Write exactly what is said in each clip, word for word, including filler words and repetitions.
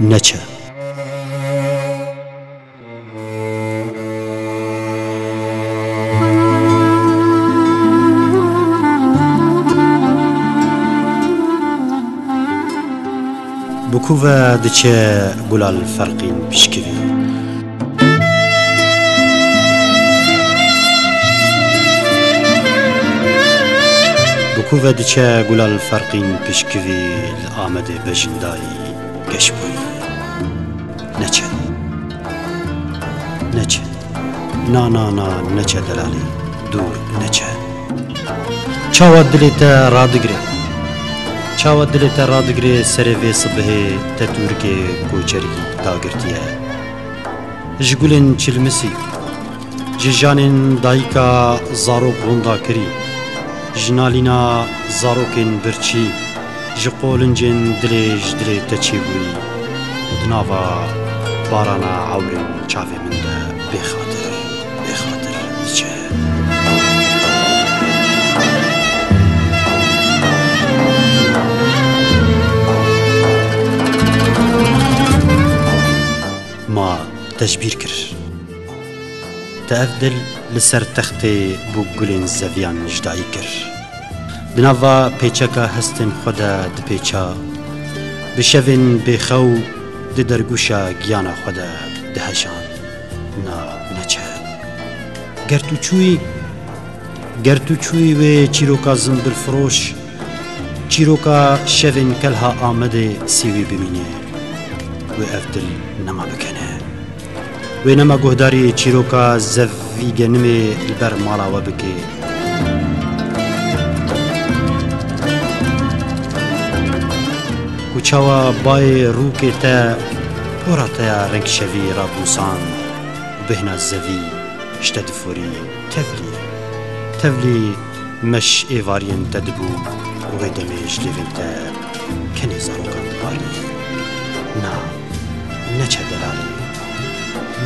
Neçe. Bi ku ve diçe gula li ferqîn pişkivî? Bi ku ve diçe gula li ferqîn pişkivî li Amedê bejindayî geş bûyî? Neçe. Neçe. Na, na, na, neçe delalê. Dûr neçe. Çawa dilê te radigire? Çawa dilê te radigire serê vê sibihê te tûrikê koçerî dagirtiye? Ji gulên çilmisî, ji janên dayika zarok wenda kirî, ji nalîna zarokên birçî, ji qolincên dilê ji dilê te çêbûyî û di nava barana ewrên çavê min de bêxatir, bêxatir diçe. Ma te ji bîr kir. Te ev dil li ser textê bo gulên zeviyan ji dayî kir. Di nava pêçeka hestên xwe de dipêça, bi şevên bêxew di dergûşa giyana xwe de dihejand. Na, neçe. Ger tu çûyî, ger tu çûyî wê çîroka zimbilfiroş, çîroka şevên kelha Amedê sîwî bimîne, wê ev dil nema bikene. Wê nema guhdarî çîroka zevîgenimê li ber mala we bike. Ku çawa bayê rûkê te pora te ya reng şevî radnûsan û bêhna zevî ji te diforî. Tevlî, tevlî meş êvariyên te dibû û wê demê ji lêvên te kenê zarokan dibarî. Na, neçe delalê.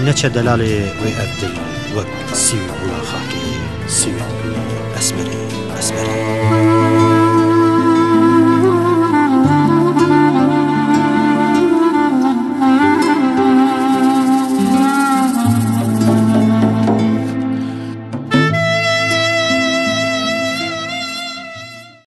Neçe delalê wê ev dil wek sîwî bûna xakê, sîwî dibîne esmerê, esmerê.